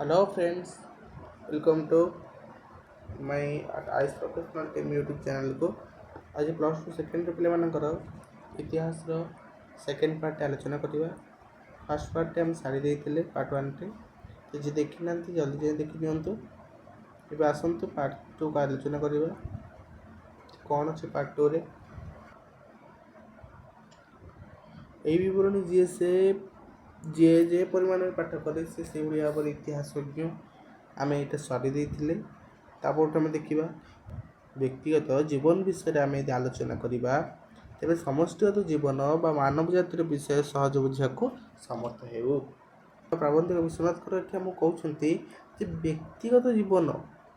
Hello friends, welcome to my IAS Professional Team YouTube ଚ୍ୟାନେଲ୍କୁ। ଆଜି plus two second ପିଲାମାନଙ୍କର ଇତିହାସର ସେକେଣ୍ଡ ପାର୍ଟ ଆଲୋଚନା କରିବା। ଫାର୍ଷ୍ଟ ପାର୍ଟଟି ଆମେ ସାରି ଦେଇଥିଲେ ପାର୍ଟ ୱାନ୍ରେ। ତ ଯିଏ ଦେଖିନାହାନ୍ତି, ଜଲ୍ଦି ଯାଇ ଦେଖି ନିଅନ୍ତୁ। ଏବେ ଆସନ୍ତୁ, ପାର୍ଟ ଟୁକୁ ଆଲୋଚନା କରିବା। କ'ଣ ଅଛି ପାର୍ଟ ଟୁରେ? ଏହି ବିବରଣୀ ଯିଏ ସେ ଯିଏ ଯେ ପରିମାଣରେ ପାଠ କରେ, ସେ ସେଇଭଳି ଭାବରେ ଇତିହାସଜ୍ଞ। ଆମେ ଏଇଟା ସାରି ଦେଇଥିଲେ। ତାପରଠୁ ଆମେ ଦେଖିବା, ବ୍ୟକ୍ତିଗତ ଜୀବନ ବିଷୟରେ ଆମେ ଯଦି ଆଲୋଚନା କରିବା, ତେବେ ସମଷ୍ଟିଗତ ଜୀବନ ବା ମାନବ ଜାତିର ବିଷୟ ସହଜ ବୁଝିବାକୁ ସମର୍ଥ ହେଉ। ପ୍ରାବନ୍ଧିକ ବିଶ୍ୱନାଥ କର ଏଠି ଆମକୁ କହୁଛନ୍ତି ଯେ ବ୍ୟକ୍ତିଗତ ଜୀବନ,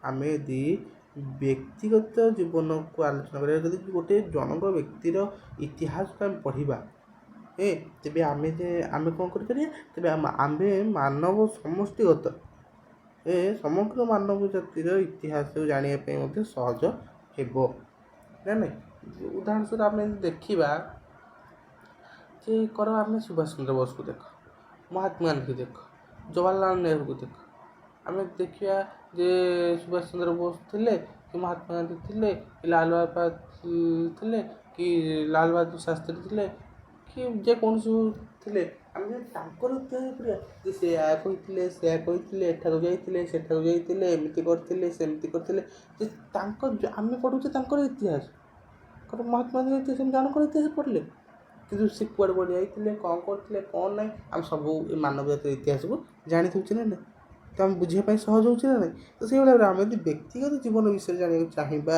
ଆମେ ଯଦି ବ୍ୟକ୍ତିଗତ ଜୀବନକୁ ଆଲୋଚନା କରିବା, ଯଦି ଗୋଟେ ଜଣଙ୍କ ବ୍ୟକ୍ତିର ଇତିହାସକୁ ଆମେ ପଢ଼ିବା, ତେବେ ଆମେ ଯେ ଆମେ କ'ଣ କରିପାରିବା? ତେବେ ଆମେ ମାନବ ସମଷ୍ଟିଗତ ସମଗ୍ର ମାନବ ଜାତିର ଇତିହାସକୁ ଜାଣିବା ପାଇଁ ମଧ୍ୟ ସହଜ ହେବ ନା ନାଇଁ? ଉଦାହରଣ ସ୍ୱରୂପ ଆମେ ଯଦି ଦେଖିବା ଯେ କର, ଆମେ ସୁଭାଷ ଚନ୍ଦ୍ର ବୋଷକୁ ଦେଖ, ମହାତ୍ମା ଗାନ୍ଧୀକୁ ଦେଖ, ଜବାହରଲାଲ ନେହେରୁକୁ ଦେଖ। ଆମେ ଦେଖିବା ଯେ ସୁଭାଷ ଚନ୍ଦ୍ର ବୋଷ ଥିଲେ କି ମହାତ୍ମା ଗାନ୍ଧୀ ଥିଲେ କି ଲାଲ ବାହାଦୁର ଥିଲେ କି ଲାଲ ବାହାଦୁର ଶାସ୍ତ୍ରୀ ଥିଲେ କି ଯେକୌଣସି ଥିଲେ, ଆମେ ଯଦି ତାଙ୍କର ଇତିହାସ ପଢ଼ିବା ଯେ ସେ ଏହା କହିଥିଲେ, ସେୟା କହିଥିଲେ, ଏଠାକୁ ଯାଇଥିଲେ, ସେଠାକୁ ଯାଇଥିଲେ, ଏମିତି କରିଥିଲେ, ସେମିତି କରିଥିଲେ, ଯେ ତାଙ୍କ ଆମେ ପଢ଼ୁଛେ ତାଙ୍କର ଇତିହାସ। କାରଣ ମହାତ୍ମା ଗାନ୍ଧୀଙ୍କ ଇତିହାସ, ଜଣଙ୍କର ଇତିହାସ ପଢ଼ିଲେ, କିନ୍ତୁ ସେ କୁଆଡ଼େ କୁଆଡ଼େ ଯାଇଥିଲେ, କ'ଣ କରିଥିଲେ, କ'ଣ ନାହିଁ, ଆମେ ସବୁ ଏ ମାନବ ଜାତିର ଇତିହାସକୁ ଜାଣିଥାଉଛେ ନା ନାହିଁ? ତ ଆମେ ବୁଝିବା ପାଇଁ ସହଜ ହେଉଛି ନା ନାହିଁ? ତ ସେଇଭଳି ଭାବରେ ଆମେ ଯଦି ବ୍ୟକ୍ତିଗତ ଜୀବନ ବିଷୟରେ ଜାଣିବାକୁ ଚାହିଁବା,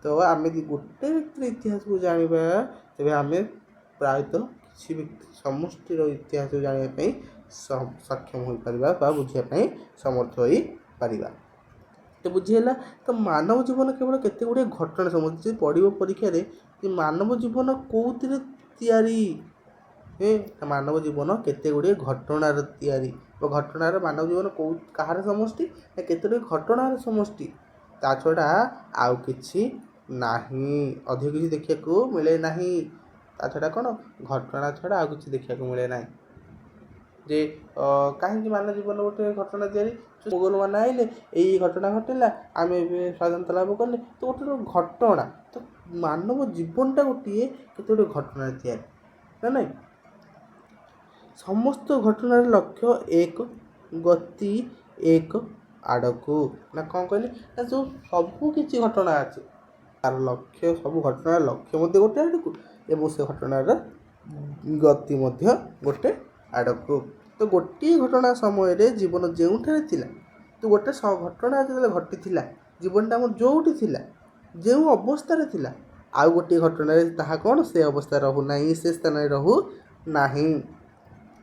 ତ ଆମେ ଯଦି ଗୋଟେ ବ୍ୟକ୍ତିର ଇତିହାସକୁ ଜାଣିବା, ତେବେ ଆମେ ପ୍ରାୟତଃ କିଛି ବ୍ୟକ୍ତି ସମଷ୍ଟିର ଇତିହାସକୁ ଜାଣିବା ପାଇଁ ସକ୍ଷମ ହୋଇପାରିବା ବା ବୁଝିବା ପାଇଁ ସମର୍ଥ ହୋଇପାରିବା। ତ ବୁଝିହେଲା? ତ ମାନବ ଜୀବନ କେବଳ କେତେ ଗୁଡ଼ିଏ ଘଟଣା ସମଷ୍ଟି। ଯଦି ପଡ଼ିବ ପରୀକ୍ଷାରେ ଯେ ମାନବ ଜୀବନ କେଉଁଥିରେ ତିଆରି, ମାନବ ଜୀବନ କେତେ ଗୁଡ଼ିଏ ଘଟଣାର ତିଆରି ବା ଘଟଣାର, ମାନବ ଜୀବନ କେଉଁ କାହାର ସମଷ୍ଟି ନା କେତେ ଗୁଡ଼ିଏ ଘଟଣାର ସମଷ୍ଟି, ତା ଛଡ଼ା ଆଉ କିଛି ନାହିଁ। ଅଧିକ କିଛି ଦେଖିବାକୁ ମିଳେ ନାହିଁ। ତା ଛଡ଼ା କ'ଣ? ଘଟଣା ଛଡ଼ା ଆଉ କିଛି ଦେଖିବାକୁ ମିଳେ ନାହିଁ। ଯେ କାହିଁକି ମାନବ ଜୀବନ ଗୋଟେ ଘଟଣା ତିଆରି? ମୋଗଲମାନେ ଆଇଲେ, ଏଇ ଘଟଣା ଘଟିଲା, ଆମେ ଏବେ ସ୍ୱାଧୀନତା ଲାଭ କଲେ। ତ ଗୋଟେ ଘଟଣା। ତ ମାନବ ଜୀବନଟା ଗୋଟିଏ କେତେ ଗୁଡ଼ିଏ ଘଟଣାରେ ତିଆରି ନା ନାଇଁ? ସମସ୍ତ ଘଟଣାର ଲକ୍ଷ୍ୟ ଏକ, ଗତି ଏକ ଆଡ଼କୁ। ନା କ'ଣ କହିଲେ? ନା ଯେଉଁ ସବୁ କିଛି ଘଟଣା ଅଛି, ତାର ଲକ୍ଷ୍ୟ, ସବୁ ଘଟଣାର ଲକ୍ଷ୍ୟ ମଧ୍ୟ ଗୋଟେ ଆଡ଼କୁ ଏବଂ ସେ ଘଟଣାର ଗତି ମଧ୍ୟ ଗୋଟେ ଆଡ଼କୁ। ତ ଗୋଟିଏ ଘଟଣା ସମୟରେ ଜୀବନ ଯେଉଁଠାରେ ଥିଲା, ତ ଗୋଟେ ଘଟଣା ଯେତେବେଳେ ଘଟିଥିଲା, ଜୀବନଟା ଆମର ଯେଉଁଠି ଥିଲା, ଯେଉଁ ଅବସ୍ଥାରେ ଥିଲା, ଆଉ ଗୋଟିଏ ଘଟଣାରେ ତାହା କ'ଣ ସେ ଅବସ୍ଥାରେ ରହୁନାହିଁ, ସେ ସ୍ଥାନରେ ରହୁନାହିଁ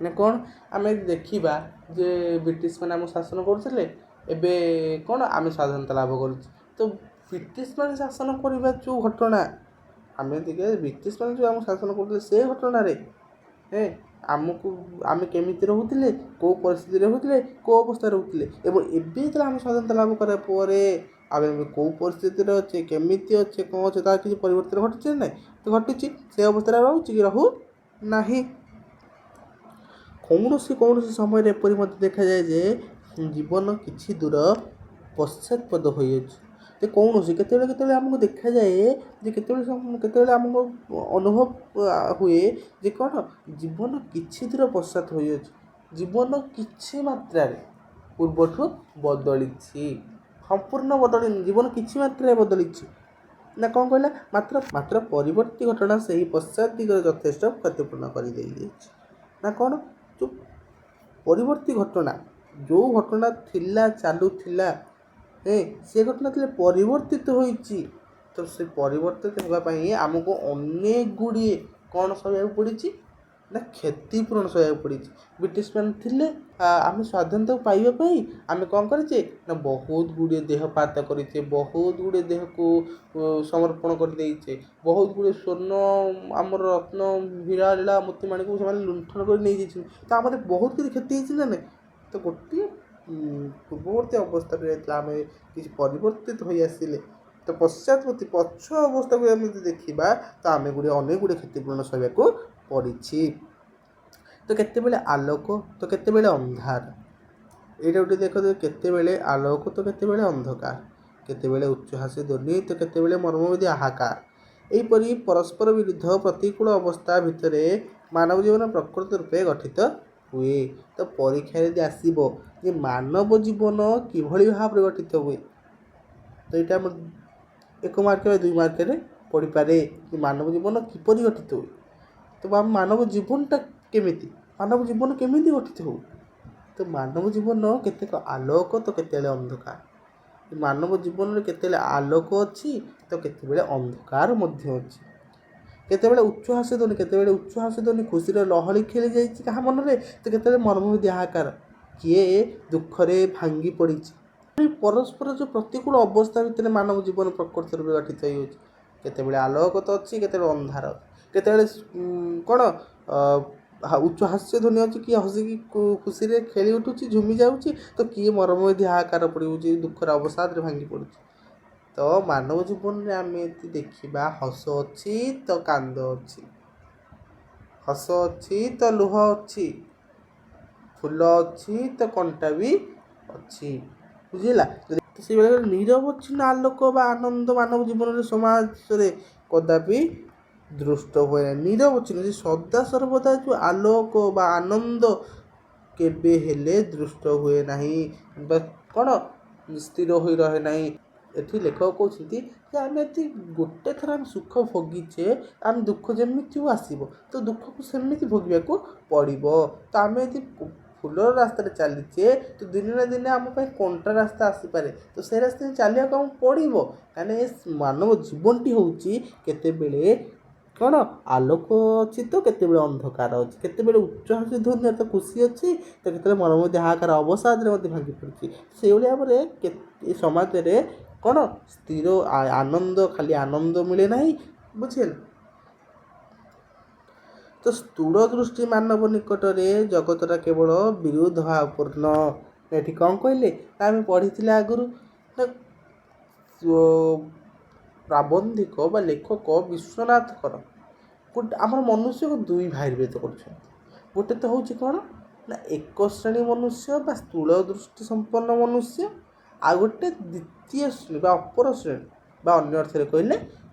ନା କ'ଣ? ଆମେ ଦେଖିବା ଯେ ବ୍ରିଟିଶ ମାନେ ଆମକୁ ଶାସନ କରୁଥିଲେ, ଏବେ କ'ଣ ଆମେ ସ୍ୱାଧୀନତା ଲାଭ କରୁଛୁ। ତ ବ୍ରିଟିଶ ମାନେ ଶାସନ କରିବା ଯେଉଁ ଘଟଣା, ଆମେ ଦେଖିବା, ବ୍ରିଟିଶ ମାନେ ଯେଉଁ ଆମକୁ ଶାସନ କରୁଥିଲେ, ସେ ଘଟଣାରେ ଆମକୁ ଆମେ କେମିତି ରହୁଥିଲେ, କେଉଁ ପରିସ୍ଥିତିରେ ରହୁଥିଲେ, କେଉଁ ଅବସ୍ଥାରେ ରହୁଥିଲେ ଏବଂ ଏବେ ଯେତେବେଳେ ଆମେ ସ୍ୱାଧୀନତା ଲାଭ କରିବା ପରେ ଆମେ ଏବେ କେଉଁ ପରିସ୍ଥିତିରେ ଅଛେ, କେମିତି ଅଛେ, କ'ଣ ଅଛେ, ତାର କିଛି ପରିବର୍ତ୍ତନ ଘଟିଛି ନା ନାହିଁ? ତ ଘଟିଛି। ସେ ଅବସ୍ଥାରେ ରହୁଛି କି ରହୁ ନାହିଁ? କୌଣସି କୌଣସି ସମୟରେ ଏପରି ମଧ୍ୟ ଦେଖାଯାଏ ଯେ ଜୀବନ କିଛି ଦୂର ପଶ୍ଚାତପଦ ହୋଇଅଛି। ଯେ କୌଣସି କେତେବେଳେ କେତେବେଳେ ଆମକୁ ଦେଖାଯାଏ ଯେ କେତେବେଳେ କେତେବେଳେ ଆମକୁ ଅନୁଭବ ହୁଏ ଯେ କ'ଣ ଜୀବନ କିଛି ଦୂର ପଶ୍ଚାତ ହୋଇଅଛି, ଜୀବନ କିଛି ମାତ୍ରାରେ ପୂର୍ବଠୁ ବଦଳିଛି। ସମ୍ପୂର୍ଣ୍ଣ ବଦଳିନି, ଜୀବନ କିଛି ମାତ୍ରାରେ ବଦଳିଛି। ନା କ'ଣ କହିଲା? ମାତ୍ର ମାତ୍ର ପରିବର୍ତ୍ତୀ ଘଟଣା ସେହି ପଶ୍ଚାତ ଦିଗରେ ଯଥେଷ୍ଟ କ୍ଷତିପୂର୍ଣ୍ଣ କରିଦେଇଯାଇଛି। ନା କ'ଣ? ଯେଉଁ ପରିବର୍ତ୍ତୀ ଘଟଣା, ଯେଉଁ ଘଟଣା ଥିଲା, ଚାଲୁଥିଲା, ସେ ଘଟଣା ଥିଲେ ପରିବର୍ତ୍ତିତ ହୋଇଛି, ତ ସେ ପରିବର୍ତ୍ତିତ ହେବା ପାଇଁ ଆମକୁ ଅନେକ ଗୁଡ଼ିଏ କ'ଣ ସହିବାକୁ ପଡ଼ିଛି ନା କ୍ଷତିପୂରଣ ସହିବାକୁ ପଡ଼ିଛି। ବ୍ରିଟିଶ ମାନେ ଥିଲେ, ଆମେ ସ୍ୱାଧୀନତାକୁ ପାଇବା ପାଇଁ ଆମେ କ'ଣ କରିଛେ ନା ବହୁତ ଗୁଡ଼ିଏ ଦେହପାତ କରିଛେ, ବହୁତ ଗୁଡ଼ିଏ ଦେହକୁ ସମର୍ପଣ କରିଦେଇଛେ, ବହୁତ ଗୁଡ଼ିଏ ସ୍ୱର୍ଣ୍ଣ, ଆମର ରତ୍ନ, ହୀରା, ଲୀଳା, ମୋତି, ମାଣିକକୁ ସେମାନେ ଲୁଣ୍ଠନ କରି ନେଇଯାଇଛନ୍ତି। ତ ଆମର ବହୁତ କିଛି କ୍ଷତି ହେଇଛି ନା ନାହିଁ? ତ ଗୋଟିଏ ପୂର୍ବବର୍ତ୍ତୀ ଅବସ୍ଥାରେ ଯେତେବେଳେ ଆମେ କିଛି ପରିବର୍ତ୍ତିତ ହୋଇ ଆସିଲେ, ତ ପଶ୍ଚାତବର୍ତ୍ତୀ ପଛ ଅବସ୍ଥାକୁ ଆମେ ଯଦି ଦେଖିବା, ତ ଆମେ ଗୁଡ଼ିଏ ଅନେକ ଗୁଡ଼ିଏ କ୍ଷତିପୂରଣ ସହିବାକୁ ପଡ଼ିଛି। ତ କେତେବେଳେ ଆଲୋକ ତ କେତେବେଳେ ଅନ୍ଧାର, ଏଇଟା ଗୋଟେ ଦେଖ, କେତେବେଳେ ଆଲୋକ ତ କେତେବେଳେ ଅନ୍ଧକାର, କେତେବେଳେ ଉଚ୍ଚହାସ୍ୟ ଧ୍ୱନି ତ କେତେବେଳେ ମର୍ମଭେଦୀ ହାହାକାର। ଏହିପରି ପରସ୍ପର ବିରୁଦ୍ଧ ପ୍ରତିକୂଳ ଅବସ୍ଥା ଭିତରେ ମାନବ ଜୀବନ ପ୍ରକୃତ ରୂପେ ଗଠିତ ହୁଏ। ତ ପରୀକ୍ଷାରେ ଯଦି ଆସିବ ଯେ ମାନବ ଜୀବନ କିଭଳି ଭାବରେ ଗଠିତ ହୁଏ, ତ ଏଇଟା ଆମର 1 ମାର୍କ ବା 2 ମାର୍କରେ ପଡ଼ିପାରେ ଯେ ମାନବ ଜୀବନ କିପରି ଗଠିତ ହୁଏ। ତ ଆମ ମାନବ ଜୀବନଟା କେମିତି, ମାନବ ଜୀବନ କେମିତି ଗଠିତ ହୁଏ? ତ ମାନବ ଜୀବନ କେତେକ ଆଲୋକ ତ କେତେବେଳେ ଅନ୍ଧକାର। ମାନବ ଜୀବନରେ କେତେବେଳେ ଆଲୋକ ଅଛି ତ କେତେବେଳେ ଅନ୍ଧକାର ମଧ୍ୟ ଅଛି। କେତେବେଳେ ଉଚ୍ଚହାସ୍ୟ ଧ୍ୱନି, କେତେବେଳେ ଉଚ୍ଚହାସ୍ୟ ଧ୍ୱନି, ଖୁସିର ଲହରୀ ଖେଳି ଯାଇଛି କାହା ମନରେ, ତ କେତେବେଳେ ମର୍ମଭେଦୀ ହାହାକାର, କିଏ ଦୁଃଖରେ ଭାଙ୍ଗି ପଡ଼ିଛି। ପରସ୍ପର ଯେଉଁ ପ୍ରତିକୂଳ ଅବସ୍ଥା ଭିତରେ ମାନବ ଜୀବନ ପ୍ରକୃତ ରୂପେ ଗଠିତ ହେଇଯାଉଛି। କେତେବେଳେ ଆଲୋକ ତ ଅଛି, କେତେବେଳେ ଅନ୍ଧାର, କେତେବେଳେ କ'ଣ ଉଚ୍ଚ ହାସ୍ୟ ଧ୍ୱନି ଅଛି, କିଏ ହସିକି ଖୁସିରେ ଖେଳି ଉଠୁଛି, ଝୁମି ଯାଉଛି, ତ କିଏ ମର୍ମଭେଦୀ ହାହାକାର ପଡ଼ିଯାଉଛି, ଦୁଃଖର ଅବସାଦରେ ଭାଙ୍ଗି ପଡ଼ୁଛି। ତ ମାନବ ଜୀବନରେ ଆମେ ଯଦି ଦେଖିବା, ହସ ଅଛି ତ କାନ୍ଦ ଅଛି, ହସ ଅଛି ତ ଲୁହ ଅଛି, ଫୁଲ ଅଛି ତ କଣ୍ଟା ବି ଅଛି। ବୁଝିଲା? ତ ସେଇଭଳି ନିରବଚ୍ଛିନ୍ନ ଆଲୋକ ବା ଆନନ୍ଦ ମାନବ ଜୀବନରେ ସମାଜରେ କଦାପି ଦୃଷ୍ଟ ହୁଏ ନାହିଁ। ନିରବଚ୍ଛିନ୍ନ ଯେ ସଦା ସର୍ବଦା ଯେଉଁ ଆଲୋକ ବା ଆନନ୍ଦ କେବେ ହେଲେ ଦୃଷ୍ଟ ହୁଏ ନାହିଁ ବା କ'ଣ ସ୍ଥିର ହୋଇ ରହେ ନାହିଁ। ଏଠି ଲେଖକ କହୁଛନ୍ତି ଯେ ଆମେ ଯଦି ଗୋଟେ ଥର ଆମେ ସୁଖ ଭୋଗିଛେ, ଆମେ ଦୁଃଖ ଯେମିତି ହଉ ଆସିବ, ତ ଦୁଃଖକୁ ସେମିତି ଭୋଗିବାକୁ ପଡ଼ିବ। ତ ଆମେ ଯଦି ଫୁଲର ରାସ୍ତାରେ ଚାଲିଛେ, ତ ଦିନେ ନା ଦିନେ ଆମ ପାଇଁ କଣ୍ଟା ରାସ୍ତା ଆସିପାରେ, ତ ସେ ରାସ୍ତାରେ ଚାଲିବାକୁ ଆମକୁ ପଡ଼ିବ। କାହିଁକିନା ଏ ମାନବ ଜୀବନଟି ହେଉଛି କେତେବେଳେ କ'ଣ ଆଲୋକ ଅଛି ତ କେତେବେଳେ ଅନ୍ଧକାର ଅଛି, କେତେବେଳେ ଉଚ୍ଚ ହାସ୍ୟ ଧ୍ୱନି ତ ଖୁସି ଅଛି ତ କେତେବେଳେ ମନ ମଧ୍ୟ ହାହାକାର ଅବସାଦରେ ମଧ୍ୟ ଭାଙ୍ଗି ପଡ଼ୁଛି। ସେଇଭଳି ଭାବରେ ଏ ସମାଜରେ କ'ଣ ସ୍ଥିର ଆନନ୍ଦ, ଖାଲି ଆନନ୍ଦ ମିଳେ ନାହିଁ। ବୁଝିହେଲା? ତ ସ୍ଥୂଳ ଦୃଷ୍ଟି ମାନବ ନିକଟରେ ଜଗତଟା କେବଳ ବିରୋଧ ଭାବପୂର୍ଣ୍ଣ। ଏଠି କ'ଣ କହିଲେ ନା ଆମେ ପଢ଼ିଥିଲେ ଆଗରୁ ନା ପ୍ରାବନ୍ଧିକ ବା ଲେଖକ ବିଶ୍ୱନାଥ କର ଗୋଟେ ଆମର ମନୁଷ୍ୟକୁ ଦୁଇ ଭାଗରେ ବିଭକ୍ତ କରୁଛନ୍ତି। ଗୋଟେ ତ ହେଉଛି କ'ଣ ନା ଏକ ଶ୍ରେଣୀ ମନୁଷ୍ୟ ବା ସ୍ଥୂଳ ଦୃଷ୍ଟି ସମ୍ପନ୍ନ ମନୁଷ୍ୟ, ଆଉ ଗୋଟେ ଦ୍ୱିତୀୟ ଶ୍ରେଣୀ ବା ଅପର ଶ୍ରେଣୀ ବା ଅନ୍ୟ ଅର୍ଥରେ କହିଲେ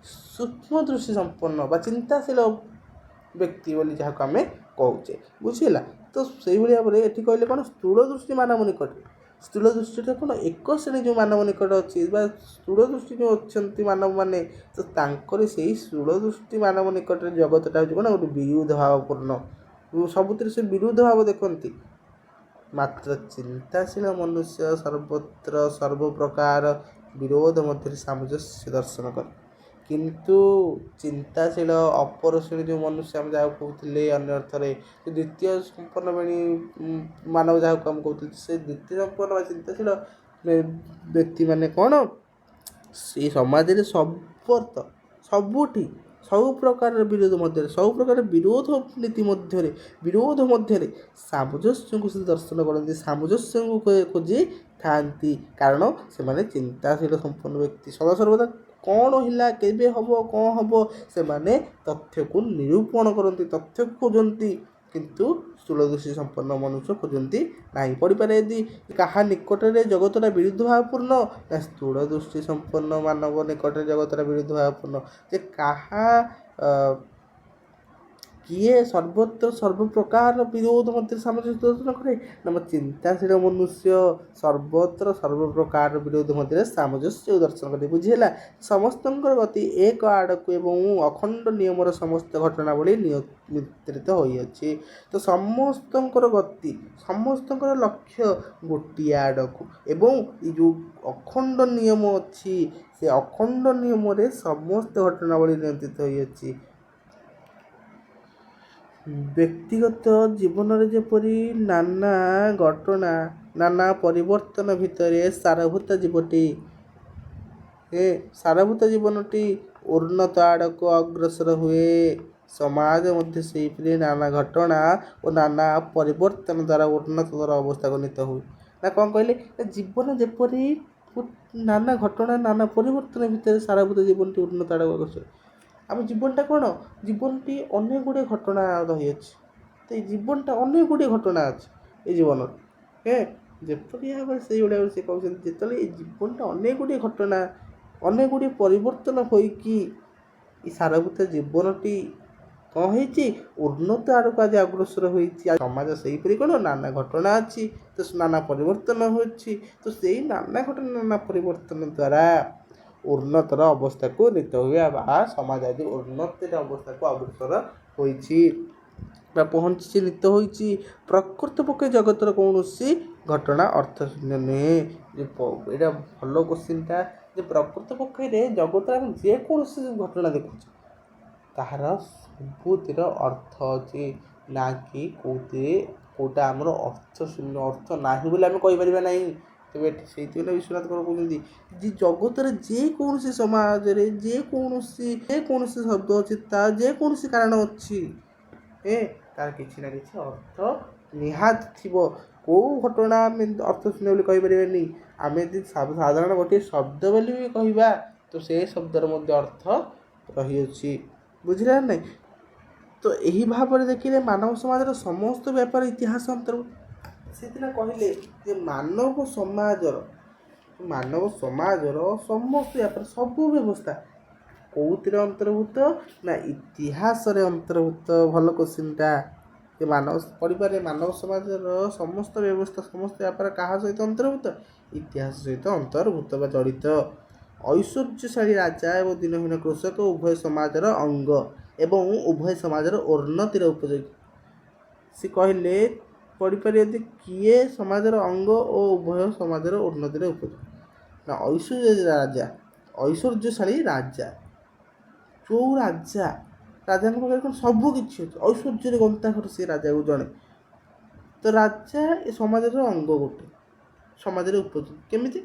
ସୂକ୍ଷ୍ମ ଦୃଷ୍ଟି ସମ୍ପନ୍ନ ବା ଚିନ୍ତାଶୀଳ ବ୍ୟକ୍ତି ବୋଲି ଯାହାକୁ ଆମେ କହୁଛେ। ବୁଝିହେଲା? ତ ସେଇଭଳି ଭାବରେ ଏଠି କହିଲେ କ'ଣ ସ୍ଥୂଳ ଦୃଷ୍ଟି ମାନବ ନିକଟରେ, ସ୍ଥୂଳ ଦୃଷ୍ଟିଟା କ'ଣ ଏକ ଶ୍ରେଣୀ ଯେଉଁ ମାନବ ନିକଟ ଅଛି ବା ସ୍ଥୂଳ ଦୃଷ୍ଟି ଯେଉଁ ଅଛନ୍ତି ମାନବମାନେ, ତ ତାଙ୍କର ସେଇ ସ୍ଥୂଳ ଦୃଷ୍ଟି ମାନବ ନିକଟରେ ଜଗତଟା ହେଉଛି କ'ଣ ଗୋଟେ ବିରୋଧ ଭାବପୂର୍ଣ୍ଣ, ସବୁଥିରେ ସେ ବିରୋଧ ଭାବ ଦେଖନ୍ତି। ମାତ୍ର ଚିନ୍ତାଶୀଳ ମନୁଷ୍ୟ ସର୍ବତ୍ର ସର୍ବପ୍ରକାର ବିରୋଧ ମଧ୍ୟରେ ସାମଞ୍ଜସ୍ୟ ଦର୍ଶନ କରେ। କିନ୍ତୁ ଚିନ୍ତାଶୀଳ ଅପର ଶ୍ରେଣୀ ଯେଉଁ ମନୁଷ୍ୟ ଆମେ ଯାହାକୁ କହୁଥିଲେ, ଅନ୍ୟ ଅର୍ଥରେ ଦ୍ୱିତୀୟ ସମ୍ପନ୍ନ ଶ୍ରେଣୀ ମାନବ ଯାହାକୁ ଆମେ କହୁଥିଲେ, ସେ ଦ୍ୱିତୀୟ ସମ୍ପନ୍ନ ବା ଚିନ୍ତାଶୀଳ ବ୍ୟକ୍ତିମାନେ କ'ଣ ସେଇ ସମାଜରେ ସର୍ବତ ସବୁଠି ସବୁ ପ୍ରକାରର ବିରୋଧ ମଧ୍ୟରେ, ସବୁ ପ୍ରକାର ବିରୋଧ ନୀତି ମଧ୍ୟରେ, ବିରୋଧ ମଧ୍ୟରେ ସାମଞ୍ଜସ୍ୟକୁ ସେ ଦର୍ଶନ କରନ୍ତି, ସାମଞ୍ଜସ୍ୟକୁ ଖୋଜିଥାନ୍ତି। କାରଣ ସେମାନେ ଚିନ୍ତାଶୀଳ ସମ୍ପନ୍ନ ବ୍ୟକ୍ତି, ସଦାସର୍ବଦା କ'ଣ ହେଲା, କେବେ ହେବ, କ'ଣ ହେବ, ସେମାନେ ତଥ୍ୟକୁ ନିରୂପଣ କରନ୍ତି, ତଥ୍ୟକୁ ଖୋଜନ୍ତି। କିନ୍ତୁ ସ୍ଥୂଳ ଦୃଷ୍ଟି ସମ୍ପନ୍ନ ମନୁଷ୍ୟ ଖୋଜନ୍ତି ନାହିଁ। ପଡ଼ିପାରେ ଯଦି କାହା ନିକଟରେ ଜଗତଟା ବିରୁଦ୍ଧ ଭାବପୂର୍ଣ୍ଣ ନା ସ୍ଥୂଳ ଦୃଷ୍ଟି ସମ୍ପନ୍ନ ମାନବ ନିକଟରେ ଜଗତଟା ବିରୁଦ୍ଧ ଭାବପୂର୍ଣ୍ଣ। ଯେ କାହା କିଏ ସର୍ବତ୍ର ସର୍ବପ୍ରକାର ବିରୋଧ ମଧ୍ୟରେ ସାମଞ୍ଜସ୍ୟ ଦର୍ଶନ କରେ ନା ଚିନ୍ତାଶୀଳ ମନୁଷ୍ୟ ସର୍ବତ୍ର ସର୍ବପ୍ରକାର ବିରୋଧ ମଧ୍ୟରେ ସାମଞ୍ଜସ୍ୟ ଦର୍ଶନ କରେ। ବୁଝିହେଲା? ସମସ୍ତଙ୍କର ଗତି ଏକ ଆଡ଼କୁ ଏବଂ ଅଖଣ୍ଡ ନିୟମର ସମସ୍ତ ଘଟଣାବଳୀ ନିୟନ୍ତ୍ରିତ ହୋଇଅଛି। ତ ସମସ୍ତଙ୍କର ଗତି, ସମସ୍ତଙ୍କର ଲକ୍ଷ୍ୟ ଗୋଟିଏ ଆଡ଼କୁ ଏବଂ ଏ ଯେଉଁ ଅଖଣ୍ଡ ନିୟମ ଅଛି ସେ ଅଖଣ୍ଡ ନିୟମରେ ସମସ୍ତ ଘଟଣାବଳୀ ନିୟନ୍ତ୍ରିତ ହୋଇଅଛି। ବ୍ୟକ୍ତିଗତ ଜୀବନରେ ଯେପରି ନାନା ଘଟଣା, ନାନା ପରିବର୍ତ୍ତନ ଭିତରେ ସାରଭୂତ ଜୀବଟି ସାରଭୂତ ଜୀବନଟି ଉନ୍ନତ ଆଡ଼କୁ ଅଗ୍ରସର ହୁଏ, ସମାଜ ମଧ୍ୟ ସେହିପରି ନାନା ଘଟଣା ଓ ନାନା ପରିବର୍ତ୍ତନ ଦ୍ୱାରା ଉନ୍ନତତର ଅବସ୍ଥାକୁ ନୀତ ହୁଏ। ନା କ'ଣ କହିଲେ ନା ଜୀବନ ଯେପରି ନାନା ଘଟଣା, ନାନା ପରିବର୍ତ୍ତନ ଭିତରେ ସାରଭୂତ ଜୀବନଟି ଉନ୍ନତ ଆଡ଼କୁ ଅଗ୍ରସର। ଆମ ଜୀବନଟା କ'ଣ? ଜୀବନଟି ଅନେକ ଗୁଡ଼ିଏ ଘଟଣା ରହିଅଛି। ତ ଏଇ ଜୀବନଟା ଅନେକ ଗୁଡ଼ିଏ ଘଟଣା ଅଛି ଏଇ ଜୀବନରେ। ଯେପରି ଭାବରେ ସେଇଭଳି ଭାବରେ ସେ କହୁଛନ୍ତି, ଯେତେବେଳେ ଏଇ ଜୀବନଟା ଅନେକ ଗୁଡ଼ିଏ ଘଟଣା, ଅନେକ ଗୁଡ଼ିଏ ପରିବର୍ତ୍ତନ ହୋଇକି ଏ ସାରଭୂତ ଜୀବନଟି କ'ଣ ହେଇଛି, ଉନ୍ନତ ଆଡ଼କୁ ଆଜି ଅଗ୍ରସର ହୋଇଛି। ସମାଜ ସେହିପରି କ'ଣ ନାନା ଘଟଣା ଅଛି, ତ ନାନା ପରିବର୍ତ୍ତନ ହୋଇଛି। ତ ସେଇ ନାନା ଘଟଣା, ନାନା ପରିବର୍ତ୍ତନ ଦ୍ୱାରା ଉନ୍ନତର ଅବସ୍ଥାକୁ ନୀତ ହୁଏ ବା ସମାଜ ଆଜି ଉନ୍ନତିର ଅବସ୍ଥାକୁ ଅଗ୍ରସର ହୋଇଛି ବା ପହଞ୍ଚିଛି, ନୀତ ହୋଇଛି। ପ୍ରକୃତ ପକ୍ଷେ ଜଗତର କୌଣସି ଘଟଣା ଅର୍ଥଶୂନ୍ୟ ନୁହେଁ। ଯେ ଏଇଟା ଭଲ କୋଶ୍ଚିନ୍ଟା ଯେ ପ୍ରକୃତ ପକ୍ଷରେ ଜଗତରେ ଆମେ ଯେକୌଣସି ଘଟଣା ଦେଖୁଛେ, ତାହାର ସବୁଥିର ଅର୍ଥ ଅଛି, ନା କି କେଉଁଥିରେ କେଉଁଟା ଆମର ଅର୍ଥ ଶୂନ୍ୟ, ଅର୍ଥ ନାହିଁ ବୋଲି ଆମେ କହିପାରିବା ନାହିଁ। ତେବେ ଏଠି ସେଇଥିପାଇଁ ବିଶ୍ୱନାଥ କ'ଣ କହୁଛନ୍ତି ଯେ ଜଗତରେ ଯେକୌଣସି ସମାଜରେ ଯେକୌଣସି ଶବ୍ଦ ଅଛି, ତା ଯେକୌଣସି କାରଣ ଅଛି, ତାର କିଛି ନା କିଛି ଅର୍ଥ ନିହାତି ଥିବ। କେଉଁ ଘଟଣା ଆମେ ଅର୍ଥ ଶୂନ୍ୟ ବୋଲି କହିପାରିବାନି। ଆମେ ଯଦି ସାଧାରଣ ଗୋଟିଏ ଶବ୍ଦ ବୋଲି ବି କହିବା, ତ ସେ ଶବ୍ଦର ମଧ୍ୟ ଅର୍ଥ ରହିଅଛି। ବୁଝିଲେ ନା ନାହିଁ? ତ ଏହି ଭାବରେ ଦେଖିଲେ ମାନବ ସମାଜର ସମସ୍ତ ବ୍ୟାପାର ଇତିହାସ ଅନ୍ତର୍ଭୁକ୍ତ। ସେଦିନ କହିଲେ ଯେ ମାନବ ସମାଜର ସମସ୍ତ ବ୍ୟାପାର, ସବୁ ବ୍ୟବସ୍ଥା କେଉଁଥିରେ ଅନ୍ତର୍ଭୁକ୍ତ ନା ଇତିହାସରେ ଅନ୍ତର୍ଭୁକ୍ତ। ଭଲ କୋଶ୍ଚିନ୍ଟା ଯେ ମାନବ ପଢ଼ିପାରେ, ମାନବ ସମାଜର ସମସ୍ତ ବ୍ୟବସ୍ଥା, ସମସ୍ତ ବ୍ୟାପାର କାହା ସହିତ ଅନ୍ତର୍ଭୁକ୍ତ? ଇତିହାସ ସହିତ ଅନ୍ତର୍ଭୁକ୍ତ ବା ଜଡ଼ିତ। ଐଶ୍ୱର୍ଯ୍ୟଶାଳୀ ରାଜା ଏବଂ ଦିନହୀନ କୃଷକ ଉଭୟ ସମାଜର ଅଙ୍ଗ ଏବଂ ଉଭୟ ସମାଜର ଉନ୍ନତିର ଉପଯୋଗୀ। ସେ କହିଲେ, ପଢ଼ିପାରିବେ ଯେ କିଏ ସମାଜର ଅଙ୍ଗ ଓ ଉଭୟ ସମାଜର ଉନ୍ନତିର ଉପଯୋଗୀ? ନା ଐଶ୍ୱର୍ଯ୍ୟ ରାଜା, ଐଶ୍ୱର୍ଯ୍ୟଶାଳୀ ରାଜା। ଯେଉଁ ରାଜା, ରାଜାଙ୍କ ପାଖରେ କ'ଣ ସବୁ କିଛି ଅଛି, ଐଶ୍ୱର୍ଯ୍ୟରେ ଗନ୍ତାଘର ସେ ରାଜାକୁ ଜଣେ। ତ ରାଜା ଏ ସମାଜର ଅଙ୍ଗ ଗୋଟେ, ସମାଜରେ ଉପଯୋଗୀ କେମିତି?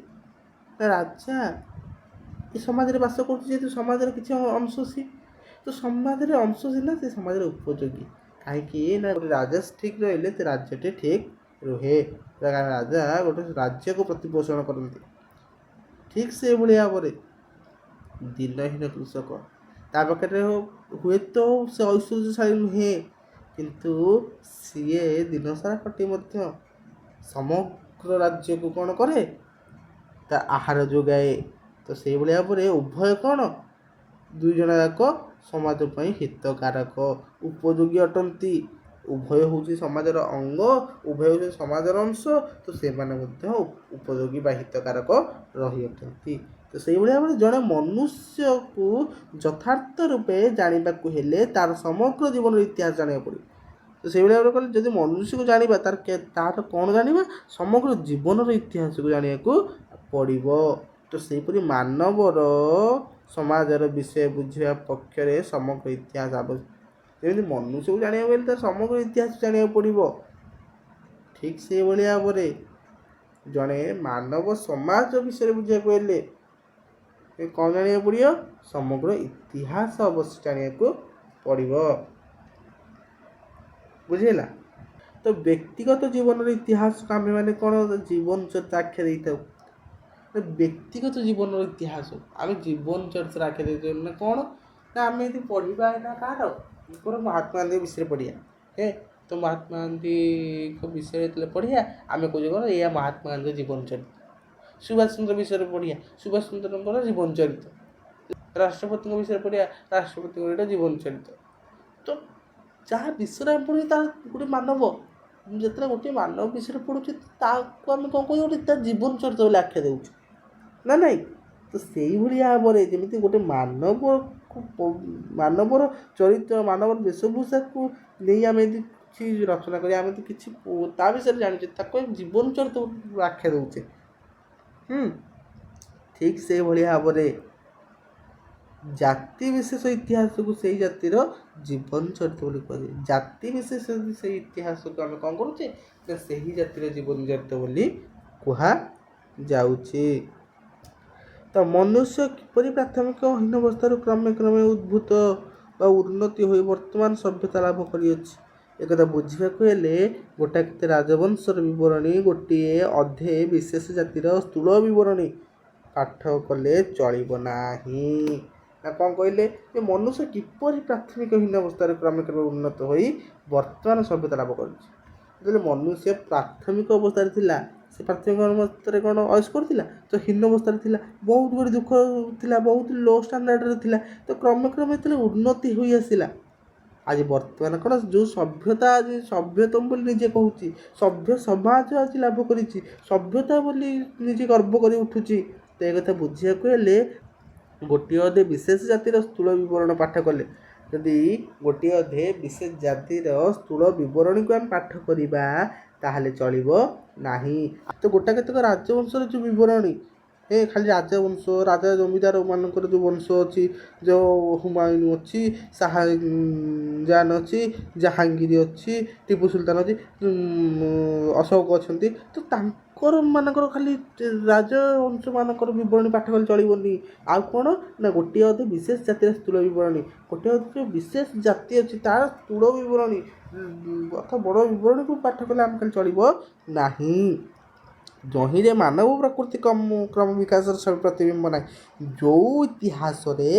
ନା ରାଜା ଏ ସମାଜରେ ବାସ କରୁଛି, ଯେହେତୁ ସମାଜର କିଛି ଅଂଶ ସିଏ, ତ ସମାଜରେ ଅଂଶ ସିନା ସେ ସମାଜରେ ଉପଯୋଗୀ। କାହିଁକି ନା ଗୋଟେ ରାଜା ଠିକ୍ ରହିଲେ ସେ ରାଜ୍ୟଟି ଠିକ୍ ରୁହେ। ରାଜା ଗୋଟେ ରାଜ୍ୟକୁ ପ୍ରତିପୋଷଣ କରନ୍ତି। ଠିକ୍ ସେଇଭଳି ଭାବରେ ଦିନହୀନ କୃଷକ, ତା ପାଖରେ ହୁଏତ ସେ ଐଶ୍ୱର୍ଯ୍ୟଶାଳୀ ନୁହେଁ, କିନ୍ତୁ ସିଏ ଦିନସାରା ଖଟି ମଧ୍ୟ ସମଗ୍ର ରାଜ୍ୟକୁ କ'ଣ କରେ? ତା ଆହାର ଯୋଗାଏ। ତ ସେଇଭଳି ଭାବରେ ଉଭୟ କ'ଣ, ଦୁଇ ଜଣ ଯାକ ସମାଜ ପାଇଁ ହିତକାରକ, ଉପଯୋଗୀ ଅଟନ୍ତି। ଉଭୟ ହେଉଛି ସମାଜର ଅଙ୍ଗ, ଉଭୟ ହେଉଛି ସମାଜର ଅଂଶ, ତ ସେମାନେ ମଧ୍ୟ ଉପଯୋଗୀ ବା ହିତକାରକ ରହିଅଛନ୍ତି। ତ ସେଇଭଳି ଭାବରେ ଜଣେ ମନୁଷ୍ୟକୁ ଯଥାର୍ଥ ରୂପେ ଜାଣିବାକୁ ହେଲେ ତାର ସମଗ୍ର ଜୀବନର ଇତିହାସ ଜାଣିବାକୁ ପଡ଼ିବ। ତ ସେଇଭଳି ଭାବରେ କହିଲେ, ଯଦି ମନୁଷ୍ୟକୁ ଜାଣିବା, ତାର କ'ଣ ଜାଣିବା? ସମଗ୍ର ଜୀବନର ଇତିହାସକୁ ଜାଣିବାକୁ ପଡ଼ିବ। ତ ସେହିପରି ମାନବର ସମାଜର ବିଷୟ ବୁଝିବା ପକ୍ଷରେ ସମଗ୍ର ଇତିହାସ ଆବଶ୍ୟକ। ଯେମିତି ମନୁଷ୍ୟକୁ ଜାଣିବାକୁ ହେଲେ ତାର ସମଗ୍ର ଇତିହାସ ଜାଣିବାକୁ ପଡ଼ିବ, ଠିକ୍ ସେଇଭଳି ଭାବରେ ଜଣେ ମାନବ ସମାଜ ବିଷୟରେ ବୁଝିବାକୁ ହେଲେ କ'ଣ ଜାଣିବାକୁ ପଡ଼ିବ? ସମଗ୍ର ଇତିହାସ ଅବଶ୍ୟ ଜାଣିବାକୁ ପଡ଼ିବ। ବୁଝିହେଲା? ତ ବ୍ୟକ୍ତିଗତ ଜୀବନର ଇତିହାସକୁ ଆମେମାନେ କ'ଣ ଜୀବନ ଚରିତ୍ର ଆଖ୍ୟା ଦେଇଥାଉ। ବ୍ୟକ୍ତିଗତ ଜୀବନର ଇତିହାସ ଆମେ ଜୀବନ ଚରିତ୍ର ଆଖ୍ୟା ଦେଇଥାଉ ନା କ'ଣ? ନା ଆମେ ଯଦି ପଢ଼ିବା ନା କାହାର ମହାତ୍ମା ଗାନ୍ଧୀ ବିଷୟରେ ପଢ଼ିବା, ତ ମହାତ୍ମା ଗାନ୍ଧୀଙ୍କ ବିଷୟରେ ଯେତେବେଳେ ପଢ଼ିବା, ଆମେ କହୁଛେ କ'ଣ? ଏଇଆ ମହାତ୍ମା ଗାନ୍ଧୀଙ୍କ ଜୀବନ ଚରିତ୍ର। ସୁଭାଷ ଚନ୍ଦ୍ର ବିଷୟରେ ପଢ଼ିବା, ସୁଭାଷ ଚନ୍ଦ୍ରଙ୍କର ଜୀବନ ଚରିତ୍ର। ରାଷ୍ଟ୍ରପତିଙ୍କ ବିଷୟରେ ପଢ଼ିବା, ରାଷ୍ଟ୍ରପତିଙ୍କର ଏଇଟା ଜୀବନ ଚରିତ୍ର। ତ ଯାହା ବିଷୟରେ ଆମେ ପଢ଼ୁଛେ, ତାର ଗୋଟେ ମାନବ, ଯେତେବେଳେ ଗୋଟିଏ ମାନବ ବିଷୟରେ ପଢ଼ୁଛେ, ତାକୁ ଆମେ କ'ଣ କହୁଛେ? ଗୋଟେ ତା ଜୀବନ ଚରିତ୍ର ବୋଲି ଆଖ୍ୟା ଦେଉଛେ ନା ନାଇଁ? ତ ସେଇଭଳି ଭାବରେ ଯେମିତି ଗୋଟେ ମାନବକୁ, ମାନବର ଚରିତ୍ର, ମାନବର ବେଶଭୂଷାକୁ ନେଇ ଆମେ ଯଦି କିଛି ରଚନା କରିବା, ଆମେ ଯଦି କିଛି ତା ବିଷୟରେ ଜାଣିଛେ, ତାକୁ ଆମେ ଜୀବନ ଚରିତ୍ର ଆଖ୍ୟା ଦେଉଛେ। ଠିକ୍ ସେଇଭଳି ଭାବରେ ଜାତି ବିଶେଷ ଇତିହାସକୁ ସେଇ ଜାତିର ଜୀବନ ଚରିତ୍ର ବୋଲି କୁହାଯାଏ। ଜାତି ବିଶେଷ ସେଇ ଇତିହାସକୁ ଆମେ କ'ଣ କରୁଛେ ନା ସେହି ଜାତିର ଜୀବନ ଚରିତ୍ର ବୋଲି କୁହାଯାଉଛି। ତ ମନୁଷ୍ୟ କିପରି ପ୍ରାଥମିକ ହୀନ ଅବସ୍ଥାରୁ କ୍ରମେ କ୍ରମେ ଉଦ୍ଭୂତ ବା ଉନ୍ନତି ହୋଇ ବର୍ତ୍ତମାନ ସଭ୍ୟତା ଲାଭ କରିଅଛି, ଏକଥା ବୁଝିବାକୁ ହେଲେ ଗୋଟା କେତେ ରାଜବଂଶର ବିବରଣୀ, ଗୋଟିଏ ଅଧେ ବିଶେଷ ଜାତିର ସ୍ଥୂଳ ବିବରଣୀ ପାଠ କଲେ ଚଳିବ ନାହିଁ। ନା କ'ଣ କହିଲେ ଯେ ମନୁଷ୍ୟ କିପରି ପ୍ରାଥମିକ ହୀନ ଅବସ୍ଥାରେ କ୍ରମେ କ୍ରମେ ଉନ୍ନତ ହୋଇ ବର୍ତ୍ତମାନ ସଭ୍ୟତା ଲାଭ କରିଛି। ଯେତେବେଳେ ମନୁଷ୍ୟ ପ୍ରାଥମିକ ଅବସ୍ଥାରେ ଥିଲା, ସେ ପ୍ରାଥମିକ ଅବସ୍ଥାରେ କ'ଣ ଅୟସ କରୁଥିଲା? ତ ହୀନ ଅବସ୍ଥାରେ ଥିଲା, ବହୁତ ଗୁଡ଼ିଏ ଦୁଃଖ ଥିଲା, ବହୁତ ଲୋ ଷ୍ଟାଣ୍ଡାର୍ଡ଼ରେ ଥିଲା। ତ କ୍ରମେ କ୍ରମେ ଯେତେବେଳେ ଉନ୍ନତି ହୋଇ ଆସିଲା, ଆଜି ବର୍ତ୍ତମାନ କ'ଣ ଯେଉଁ ସଭ୍ୟତା ଆଜି ସଭ୍ୟତମ ବୋଲି ନିଜେ କହୁଛି, ସଭ୍ୟ ସମାଜ ଆଜି ଲାଭ କରିଛି, ସଭ୍ୟତା ବୋଲି ନିଜେ ଗର୍ବ କରି ଉଠୁଛି। ତ ଏ କଥା ବୁଝିବାକୁ ହେଲେ ଗୋଟିଏ ଅଧେ ବିଶେଷ ଜାତିର ସ୍ଥୂଳ ବିବରଣ ପାଠ କଲେ, ଯଦି ଗୋଟିଏ ଅଧେ ବିଶେଷ ଜାତିର ସ୍ଥୂଳ ବିବରଣୀକୁ ଆମେ ପାଠ କରିବା ତାହେଲେ ଚଳିବ ନାହିଁ। ତ ଗୋଟା କେତେକ ରାଜବଂଶର ଯେଉଁ ବିବରଣୀ, ଏ ଖାଲି ରାଜବଂଶ, ରାଜା ଜମିଦାର ମାନଙ୍କର ଯେଉଁ ବଂଶ ଅଛି, ଯେଉଁ ହୁମାୟୁନ ଅଛି, ଶାହାଜାହାନ ଅଛି, ଜାହାଙ୍ଗୀର ଅଛି, ଟିପୁ ସୁଲତାନ ଅଛି, ଅଶୋକ ଅଛନ୍ତି, ତ ତାଙ୍କର ମାନଙ୍କର ଖାଲି ରାଜବଂଶ ମାନଙ୍କର ବିବରଣୀ ପାଠ କଲେ ଚଳିବନି। ଆଉ କ'ଣ ନା ଗୋଟିଏ ଅଧେ ବିଶେଷ ଜାତିର ସ୍ଥୂଳ ବିବରଣୀ, ଗୋଟିଏ ଅଧେ ଯେଉଁ ବିଶେଷ ଜାତି ଅଛି ତାର ସ୍ଥୂଳ ବିବରଣୀ ଅର୍ଥାତ୍ ବଡ଼ ବିବରଣୀକୁ ପାଠ କଲେ ଆମେ ଖାଲି ଚଳିବ ନାହିଁ। ଯହିଁରେ ମାନବ ପ୍ରକୃତି କ୍ରମ ବିକାଶର ସବୁ ପ୍ରତିବିମ୍ବ ନାହିଁ। ଯେଉଁ ଇତିହାସରେ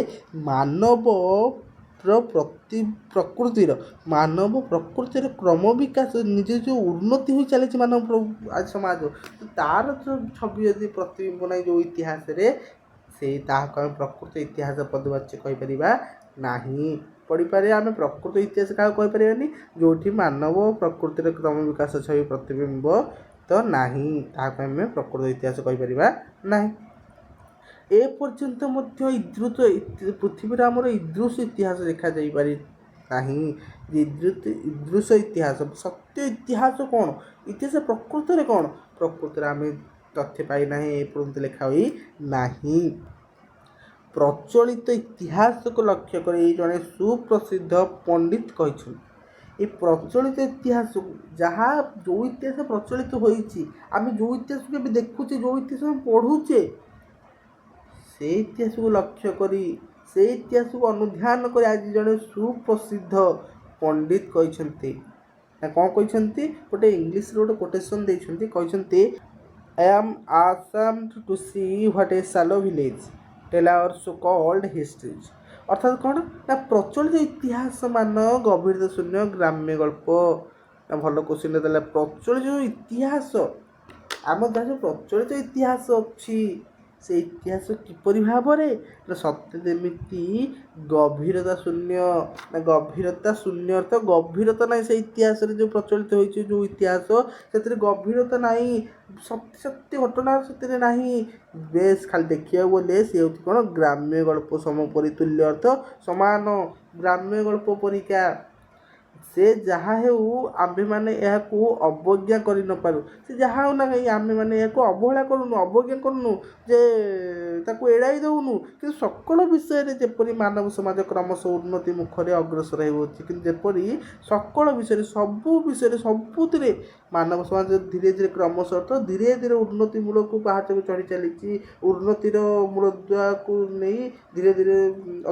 ମାନବର ପ୍ରକୃତିର, ମାନବ ପ୍ରକୃତିର କ୍ରମ ବିକାଶ, ନିଜେ ଯେଉଁ ଉନ୍ନତି ହୋଇ ଚାଲିଛି ମାନବ ଆଜି ସମାଜ, ତାର ଯେଉଁ ଛବି ଯଦି ପ୍ରତିବିମ୍ବ ନାହିଁ ଯେଉଁ ଇତିହାସରେ, ସେଇ ତାହାକୁ ଆମେ ପ୍ରକୃତ ଇତିହାସ ପଦବାଚ୍ୟ କହିପାରିବା ନାହିଁ। ପଢ଼ିପାରିବା ଆମେ ପ୍ରକୃତ ଇତିହାସ କାହାକୁ କହିପାରିବାନି? ଯେଉଁଠି ମାନବ ପ୍ରକୃତିର କ୍ରମ ବିକାଶ ଛବି ପ୍ରତିବିମ୍ବ ତ ନାହିଁ, ତାହାକୁ ଆମେ ପ୍ରକୃତ ଇତିହାସ କହିପାରିବା ନାହିଁ। ଏ ପର୍ଯ୍ୟନ୍ତ ମଧ୍ୟ ଇଦୃତ ପୃଥିବୀରେ ଆମର ଇଦୃଶ ଇତିହାସ ଦେଖାଯାଇପାରି ନାହିଁ। ଇଦୃଶ ଇତିହାସ, ସତ୍ୟ ଇତିହାସ କ'ଣ, ଇତିହାସ ପ୍ରକୃତରେ କ'ଣ, ପ୍ରକୃତରେ ଆମେ ତଥ୍ୟ ପାଇନାହିଁ, ଏ ପର୍ଯ୍ୟନ୍ତ ଲେଖା ହୋଇ ନାହିଁ। ପ୍ରଚଳିତ ଇତିହାସକୁ ଲକ୍ଷ୍ୟ କରି ଜଣେ ସୁପ୍ରସିଦ୍ଧ ପଣ୍ଡିତ କହିଛନ୍ତି, ଏ ପ୍ରଚଳିତ ଇତିହାସକୁ, ଯାହା ଯେଉଁ ଇତିହାସ ପ୍ରଚଳିତ ହୋଇଛି, ଆମେ ଯେଉଁ ଇତିହାସକୁ ଏବେ ଦେଖୁଛେ, ଯେଉଁ ଇତିହାସ ଆମେ ପଢ଼ୁଛେ, ସେ ଇତିହାସକୁ ଲକ୍ଷ୍ୟ କରି, ସେ ଇତିହାସକୁ ଅନୁଧ୍ୟାନ କରି ଆଜି ଜଣେ ସୁପ୍ରସିଦ୍ଧ ପଣ୍ଡିତ କହିଛନ୍ତି ନା କ'ଣ କହିଛନ୍ତି? ଗୋଟେ ଇଂଲିଶରେ ଗୋଟେ କୋଟେସନ୍ ଦେଇଛନ୍ତି, କହିଛନ୍ତି, "I am ashamed to see what a shallow village tell our so called histories." ଅର୍ଥାତ୍ କ'ଣ ନା ପ୍ରଚଳିତ ଇତିହାସ ମାନ ଗଭୀରତା ଶୂନ୍ୟ ଗ୍ରାମ୍ୟ ଗଳ୍ପ। ନା ଭଲ କୋଶ୍ଚିନ୍ ଦେଲା। ପ୍ରଚଳିତ ଯେଉଁ ଇତିହାସ, ଆମ ଯାହା ଯେଉଁ ପ୍ରଚଳିତ ଇତିହାସ ଅଛି, ସେ ଇତିହାସ କିପରି ଭାବରେ ନା ସତେ ଯେମିତି ଗଭୀରତା ଶୂନ୍ୟ। ନା ଗଭୀରତା ଶୂନ୍ୟ ଅର୍ଥ ଗଭୀରତା ନାହିଁ। ସେ ଇତିହାସରେ ଯେଉଁ ପ୍ରଚଳିତ ହୋଇଛି ଯେଉଁ ଇତିହାସ, ସେଥିରେ ଗଭୀରତା ନାହିଁ, ସତ୍ୟ ସତ୍ୟ ଘଟଣା ସେଥିରେ ନାହିଁ। ବେଶ ଖାଲି ଦେଖିବାକୁ ଗଲେ ସେ ହେଉଛି କ'ଣ? ଗ୍ରାମ୍ୟ ଗଳ୍ପ ସମପରି ତୁଲ୍ୟ, ଅର୍ଥ ସମାନ, ଗ୍ରାମ୍ୟ ଗଳ୍ପ ପରିକା। ସେ ଯାହା ହେଉ ଆମ୍ଭେମାନେ ଏହାକୁ ଅବଜ୍ଞା କରି ନପାରୁ। ସେ ଯାହା ହେଉ ନା କାହିଁକି ଆମ୍ଭେମାନେ ଏହାକୁ ଅବହେଳା କରୁନୁ, ଅବଜ୍ଞା କରୁନୁ ଯେ ତାକୁ ଏଡ଼ାଇ ଦେଉନୁ। କିନ୍ତୁ ସକଳ ବିଷୟରେ ଯେପରି ମାନବ ସମାଜ କ୍ରମଶଃ ଉନ୍ନତି ମୁଖରେ ଅଗ୍ରସର ହେଉଅଛି, କିନ୍ତୁ ଯେପରି ସକଳ ବିଷୟରେ, ସବୁ ବିଷୟରେ, ସବୁଥିରେ ମାନବ ସମାଜ ଧୀରେ ଧୀରେ କ୍ରମଶଃ ତ ଧୀରେ ଧୀରେ ଉନ୍ନତି ମୂଳକୁ ପାହାଚକୁ ଚଢ଼ି ଚାଲିଛି, ଉନ୍ନତିର ମୂଳଦୁଆକୁ ନେଇ ଧୀରେ ଧୀରେ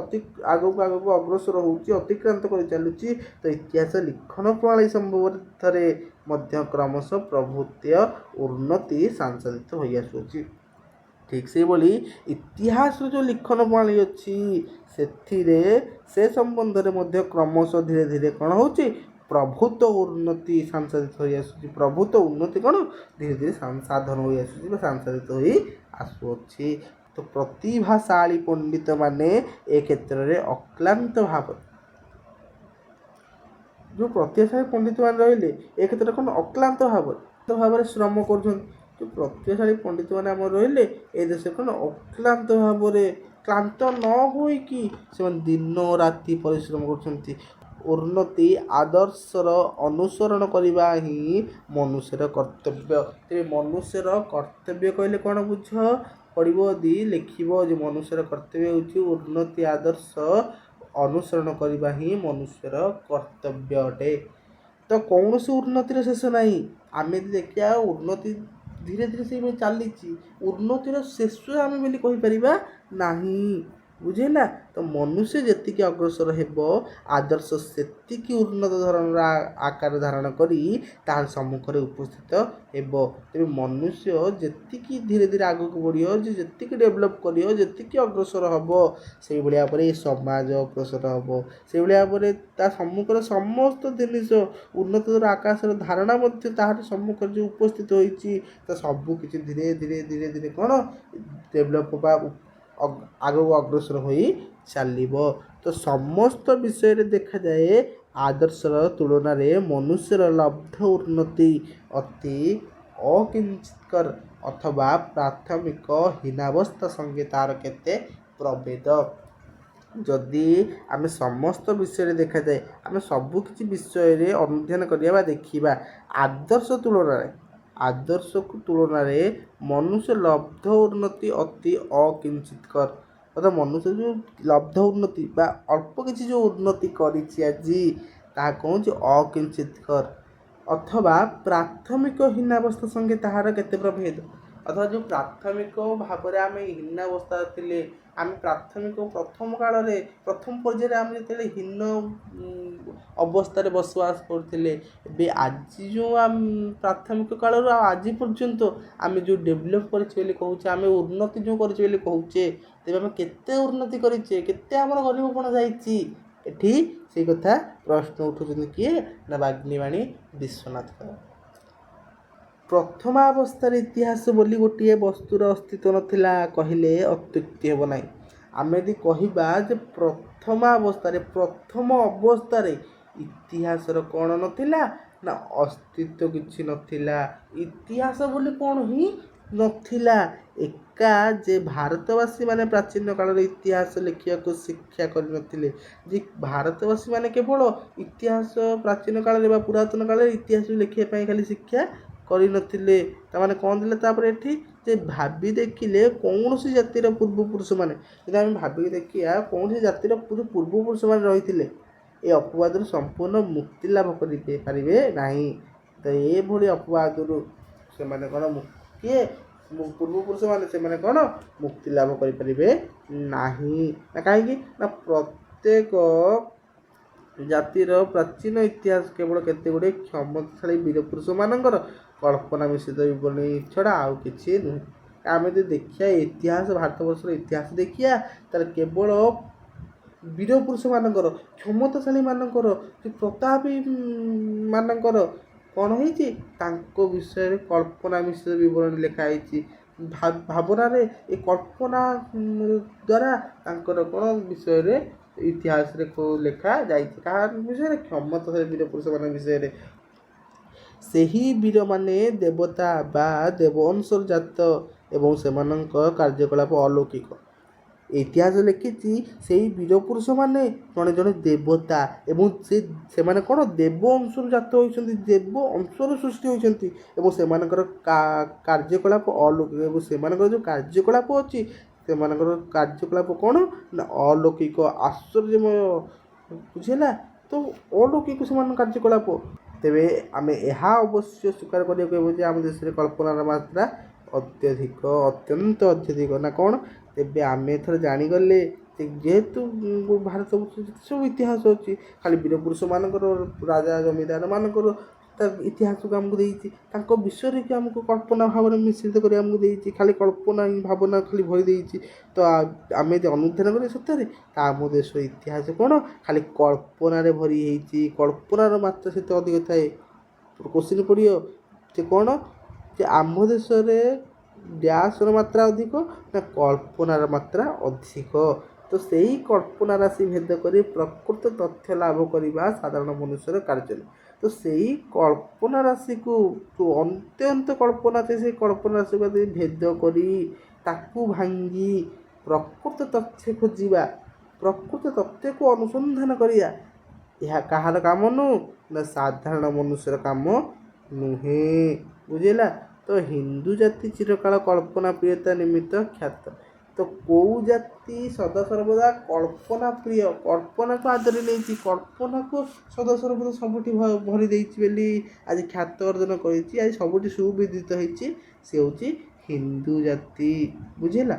ଅତି ଆଗକୁ ଆଗକୁ ଅଗ୍ରସର ହେଉଛି, ଅତିକ୍ରାନ୍ତ କରି ଚାଲୁଛି, ତ ଇତିହାସ ଲିଖନ ପ୍ରଣାଳୀ ସମ୍ବନ୍ଧରେ ମଧ୍ୟ କ୍ରମଶଃ ପ୍ରଭୃତୀୟ ଉନ୍ନତି ସାଂସାଦିତ ହୋଇ ଆସୁଅଛି। ଠିକ୍ ସେଇଭଳି ଇତିହାସର ଯେଉଁ ଲିଖନ ପ୍ରଣାଳୀ ଅଛି, ସେଥିରେ ସେ ସମ୍ବନ୍ଧରେ ମଧ୍ୟ କ୍ରମଶଃ ଧୀରେ ଧୀରେ କ'ଣ ହେଉଛି? ପ୍ରଭୂତ ଉନ୍ନତି ସାଂସାଦିତ ହୋଇ ଆସୁଛି। ପ୍ରଭୂତ ଉନ୍ନତି କ'ଣ ଧୀରେ ଧୀରେ ସାଧନ ହୋଇ ଆସୁଛି ବା ସାଂସାଦିତ ହୋଇ ଆସୁଅଛି। ତ ପ୍ରତିଭାଶାଳୀ ପଣ୍ଡିତମାନେ ଏ କ୍ଷେତ୍ରରେ ଅକ୍ଲାନ୍ତ ଭାବରେ, ଯେଉଁ ପ୍ରତିଭାଶାଳୀ ପଣ୍ଡିତମାନେ ରହିଲେ ଏ କ୍ଷେତ୍ରରେ କ'ଣ ଅକ୍ଲାନ୍ତ ଭାବରେ ଶ୍ରମ କରୁଛନ୍ତି। ଯେଉଁ ପ୍ରତିଭାଶାଳୀ ପଣ୍ଡିତମାନେ ଆମର ରହିଲେ ଏ ଦେଶରେ କ'ଣ ଅକ୍ଲାନ୍ତ ଭାବରେ, କ୍ଳାନ୍ତ ନ ହୋଇକି ସେମାନେ ଦିନ ରାତି ପରିଶ୍ରମ କରୁଛନ୍ତି। ଉନ୍ନତି ଆଦର୍ଶର ଅନୁସରଣ କରିବା ହିଁ ମନୁଷ୍ୟର କର୍ତ୍ତବ୍ୟ। ତେବେ ମନୁଷ୍ୟର କର୍ତ୍ତବ୍ୟ କହିଲେ କ'ଣ ବୁଝ ପଡ଼ିବ ଯଦି ଲେଖିବ ଯେ ମନୁଷ୍ୟର କର୍ତ୍ତବ୍ୟ ହେଉଛି ଉନ୍ନତି ଆଦର୍ଶ ଅନୁସରଣ କରିବା ହିଁ ମନୁଷ୍ୟର କର୍ତ୍ତବ୍ୟ ଅଟେ। ତ କୌଣସି ଉନ୍ନତିର ଶେଷ ନାହିଁ। ଆମେ ଯଦି ଦେଖିବା, ଉନ୍ନତି ଧୀରେ ଧୀରେ ସେଇଭଳି ଚାଲିଛି, ଉନ୍ନତିର ଶେଷ ଆମେ ବୋଲି କହିପାରିବା ନାହିଁ। ବୁଝିହେଲା? ତ ମନୁଷ୍ୟ ଯେତିକି ଅଗ୍ରସର ହେବ, ଆଦର୍ଶ ସେତିକି ଉନ୍ନତ ଧରଣର ଆକାର ଧାରଣ କରି ତାହାର ସମ୍ମୁଖରେ ଉପସ୍ଥିତ ହେବ। ତେବେ ମନୁଷ୍ୟ ଯେତିକି ଧୀରେ ଧୀରେ ଆଗକୁ ବଢ଼ିବ, ଯେ ଯେତିକି ଡେଭଲପ୍ କରିବ, ଯେତିକି ଅଗ୍ରସର ହେବ, ସେଇଭଳି ଭାବରେ ଏ ସମାଜ ଅଗ୍ରସର ହେବ। ସେଇଭଳି ଭାବରେ ତା ସମ୍ମୁଖରେ ସମସ୍ତ ଜିନିଷ ଉନ୍ନତର ଆକାଶର ଧାରଣା ମଧ୍ୟ ତାହାର ସମ୍ମୁଖରେ ଯେଉଁ ଉପସ୍ଥିତ ହୋଇଛି, ତ ସବୁ କିଛି ଧୀରେ ଧୀରେ ଧୀରେ ଧୀରେ କ'ଣ ଡେଭଲପ୍ ବା ଆଗକୁ ଅଗ୍ରସର ହୋଇ ଚାଲିବ। ତ ସମସ୍ତ ବିଷୟରେ ଦେଖାଯାଏ, ଆଦର୍ଶର ତୁଳନାରେ ମନୁଷ୍ୟର ଲବ୍ଧ ଉନ୍ନତି ଅତି ଅକିଞ୍ଚିତ୍କର ଅଥବା ପ୍ରାଥମିକ ହୀନାବସ୍ଥା ସଙ୍ଗେ ତାର କେତେ ପ୍ରଭେଦ। ଯଦି ଆମେ ସମସ୍ତ ବିଷୟରେ ଦେଖାଯାଏ, ଆମେ ସବୁକିଛି ବିଷୟରେ ଅନୁଧ୍ୟାନ କରିବା ବା ଦେଖିବା, ଆଦର୍ଶ ତୁଳନାରେ, ଆଦର୍ଶକୁ ତୁଳନାରେ ମନୁଷ୍ୟ ଲବ୍ଧ ଉନ୍ନତି ଅତି ଅକିଞ୍ଚିତ୍କର, ଅର୍ଥାତ୍ ମନୁଷ୍ୟ ଯେଉଁ ଲବ୍ଧ ଉନ୍ନତି ବା ଅଳ୍ପ କିଛି ଯେଉଁ ଉନ୍ନତି କରିଛି ଆଜି, ତାହା କହୁଛି ଅକିଞ୍ଚିତ୍କର ଅଥବା ପ୍ରାଥମିକ ହୀନାବସ୍ଥା ସଙ୍ଗେ ତାହାର କେତେ ପ୍ରଭେଦ। ଅଥବା ଯେଉଁ ପ୍ରାଥମିକ ଭାବରେ ଆମେ ହୀନାବସ୍ଥା ଥିଲେ, ଆମେ ପ୍ରାଥମିକ ପ୍ରଥମ କାଳରେ, ପ୍ରଥମ ପର୍ଯ୍ୟାୟରେ ଆମେ ଯେତେବେଳେ ହୀନ ଅବସ୍ଥାରେ ବସବାସ କରୁଥିଲେ, ଏବେ ଆଜି ଯେଉଁ ପ୍ରାଥମିକ କାଳରୁ ଆଉ ଆଜି ପର୍ଯ୍ୟନ୍ତ ଆମେ ଯେଉଁ ଡେଭଲପ୍ କରିଛେ ବୋଲି କହୁଛେ, ଆମେ ଉନ୍ନତି ଯେଉଁ କରିଛେ ବୋଲି କହୁଛେ, ତେବେ ଆମେ କେତେ ଉନ୍ନତି କରିଛେ, କେତେ ଆମର ଗରିବପଣ ଯାଇଛି, ଏଠି ସେଇ କଥା ପ୍ରଶ୍ନ ଉଠୁଛନ୍ତି। କିଏ ନା ବାଗ୍ମୀବାଣୀ ବିଶ୍ୱନାଥ କର। ପ୍ରଥମାବସ୍ଥାରେ ଇତିହାସ ବୋଲି ଗୋଟିଏ ବସ୍ତୁର ଅସ୍ତିତ୍ୱ ନଥିଲା କହିଲେ ଅତ୍ୟୁକ୍ତି ହେବ ନାହିଁ। ଆମେ ଯଦି କହିବା ଯେ ପ୍ରଥମାବସ୍ଥାରେ, ପ୍ରଥମ ଅବସ୍ଥାରେ ଇତିହାସର କ'ଣ ନଥିଲା ନା ଅସ୍ତିତ୍ୱ କିଛି ନଥିଲା, ଇତିହାସ ବୋଲି କ'ଣ ହିଁ ନଥିଲା। ଏକା ଯେ ଭାରତବାସୀମାନେ ପ୍ରାଚୀନ କାଳରେ ଇତିହାସ ଲେଖିବାକୁ ଶିକ୍ଷା କରିନଥିଲେ, ଯେ ଭାରତବାସୀମାନେ କେବଳ ଇତିହାସ ପ୍ରାଚୀନ କାଳରେ ବା ପୁରାତନ କାଳରେ ଇତିହାସ ଲେଖିବା ପାଇଁ ଖାଲି ଶିକ୍ଷା କରିନଥିଲେ। ତାମାନେ କ'ଣ ଥିଲା ତାପରେ ଏଠି ଯେ ଭାବି ଦେଖିଲେ କୌଣସି ଜାତିର ପୂର୍ବପୁରୁଷମାନେ, ଯଦି ଆମେ ଭାବିକି ଦେଖିବା କୌଣସି ଜାତିର ପୂର୍ବପୁରୁଷମାନେ ରହିଥିଲେ, ଏ ଅପବାଦରୁ ସମ୍ପୂର୍ଣ୍ଣ ମୁକ୍ତି ଲାଭ କରିପାରିବେ ନାହିଁ। ତ ଏଭଳି ଅପବାଦରୁ ସେମାନେ କ'ଣ, କିଏ ପୂର୍ବପୁରୁଷମାନେ, ସେମାନେ କ'ଣ ମୁକ୍ତି ଲାଭ କରିପାରିବେ ନାହିଁ ନା। କାହିଁକି ନା ପ୍ରତ୍ୟେକ ଜାତିର ପ୍ରାଚୀନ ଇତିହାସ କେବଳ କେତେ ଗୁଡ଼ିଏ କ୍ଷମତାଶାଳୀ ବୀରପୁରୁଷମାନଙ୍କର କଳ୍ପନା ମିଶ୍ରିତ ବିବରଣୀ ଛଡ଼ା ଆଉ କିଛି ନୁହେଁ। ଆମେ ଯଦି ଦେଖିବା ଇତିହାସ, ଭାରତବର୍ଷର ଇତିହାସ ଦେଖିବା, ତାହେଲେ କେବଳ ବୀରପୁରୁଷମାନଙ୍କର, କ୍ଷମତାଶାଳୀମାନଙ୍କର, ପ୍ରତାପୀ ମାନଙ୍କର କ'ଣ ହେଇଛି, ତାଙ୍କ ବିଷୟରେ କଳ୍ପନା ମିଶ୍ରିତ ବିବରଣୀ ଲେଖା ହେଇଛି। ଭାବନାରେ ଏ କଳ୍ପନା ଦ୍ୱାରା ତାଙ୍କର କ'ଣ ବିଷୟରେ ଇତିହାସରେ ଲେଖା ଯାଇଛି। କାହା ବିଷୟରେ? କ୍ଷମତାଶାଳୀ ବୀରପୁରୁଷମାନଙ୍କ ବିଷୟରେ। ସେହି ବୀରମାନେ ଦେବତା ବା ଦେବ ଅଂଶରୁ ଜାତ ଏବଂ ସେମାନଙ୍କ କାର୍ଯ୍ୟକଳାପ ଅଲୌକିକ। ଇତିହାସ ଲେଖିଛି ସେଇ ବୀରପୁରୁଷମାନେ ଜଣେ ଜଣେ ଦେବତା ଏବଂ ସେ ସେମାନେ କ'ଣ ଦେବ ଅଂଶରୁ ଜାତ ହୋଇଛନ୍ତି, ଦେବ ଅଂଶରୁ ସୃଷ୍ଟି ହୋଇଛନ୍ତି ଏବଂ ସେମାନଙ୍କର କାର୍ଯ୍ୟକଳାପ ଅଲୌକିକ। ଏବଂ ସେମାନଙ୍କର ଯେଉଁ କାର୍ଯ୍ୟକଳାପ ଅଛି, ସେମାନଙ୍କର କାର୍ଯ୍ୟକଳାପ କ'ଣ ନା ଅଲୌକିକ, ଆଶ୍ଚର୍ଯ୍ୟମୟ। ବୁଝିହେଲା? ତ ଅଲୌକିକ ସେମାନଙ୍କ କାର୍ଯ୍ୟକଳାପ। ତେବେ ଆମେ ଏହା ଅବଶ୍ୟ ସ୍ୱୀକାର କରିବାକୁ ହେବ ଯେ ଆମ ଦେଶରେ କଳ୍ପନାର ମାତ୍ରା ଅତ୍ୟଧିକ, ଅତ୍ୟନ୍ତ ଅତ୍ୟଧିକ ନା କ'ଣ? ତେବେ ଆମେ ଏଥର ଜାଣିଗଲେ ଯେ ଯେହେତୁ ଭାରତବର୍ଷ ଯେତେ ସବୁ ଇତିହାସ ଅଛି, ଖାଲି ବୀରପୁରୁଷମାନଙ୍କର, ରାଜା ଜମିଦାରମାନଙ୍କର ତା ଇତିହାସକୁ ଆମକୁ ଦେଇଛି, ତାଙ୍କ ବିଷୟରେ ବି ଆମକୁ କଳ୍ପନା ଭାବରେ ମିଶ୍ରିତ କରି ଆମକୁ ଦେଇଛି, ଖାଲି କଳ୍ପନା ହିଁ ଭାବନା ଖାଲି ଭରି ଦେଇଛି। ତ ଆମେ ଯଦି ଅନୁଧ୍ୟାନ କରିବା ସତରେ, ତ ଆମ ଦେଶ ଇତିହାସ କ'ଣ ଖାଲି କଳ୍ପନାରେ ଭରି ହେଇଛି, କଳ୍ପନାର ମାତ୍ରା ସେତେ ଅଧିକ ଥାଏ। କୋଶ୍ଚିନ୍ ପଡ଼ିବ ଯେ କ'ଣ ଯେ ଆମ ଦେଶରେ ଡ୍ୟାସ୍ର ମାତ୍ରା ଅଧିକ ନା କଳ୍ପନାର ମାତ୍ରା ଅଧିକ? ତ ସେଇ କଳ୍ପନା ରାଶି ଭେଦ କରି ପ୍ରକୃତ ତଥ୍ୟ ଲାଭ କରିବା ସାଧାରଣ ମନୁଷ୍ୟର କାର୍ଯ୍ୟ ନୁହେଁ। ତ ସେଇ କଳ୍ପନା ରାଶିକୁ, ଅତ୍ୟନ୍ତ କଳ୍ପନା ଅଛି, ସେଇ କଳ୍ପନା ରାଶିକୁ ଯଦି ଭେଦ କରି ତାକୁ ଭାଙ୍ଗି ପ୍ରକୃତ ତଥ୍ୟ ଖୋଜିବା, ପ୍ରକୃତ ତଥ୍ୟକୁ ଅନୁସନ୍ଧାନ କରିବା, ଏହା କାହାର କାମ ନୁହଁ ନା ସାଧାରଣ ମନୁଷ୍ୟର କାମ ନୁହେଁ। ବୁଝିହେଲା? ତ ହିନ୍ଦୁ ଜାତି ଚିରକାଳ କଳ୍ପନା ପ୍ରିୟତା ନିମିତ୍ତ ଖ୍ୟାତ। ତ କେଉଁ ଜାତି ସଦାସର୍ବଦା କଳ୍ପନା ପ୍ରିୟ, କଳ୍ପନାକୁ ଆଦରି ନେଇଛି, କଳ୍ପନାକୁ ସଦାସର୍ବଦା ସବୁଠି ଭରି ଦେଇଛି ବୋଲି ଆଜି ଖ୍ୟାତ ଅର୍ଜନ କରିଛି, ଆଜି ସବୁଠି ସୁବିଦିତ ହେଇଛି, ସେ ହେଉଛି ହିନ୍ଦୁ ଜାତି। ବୁଝିହେଲା?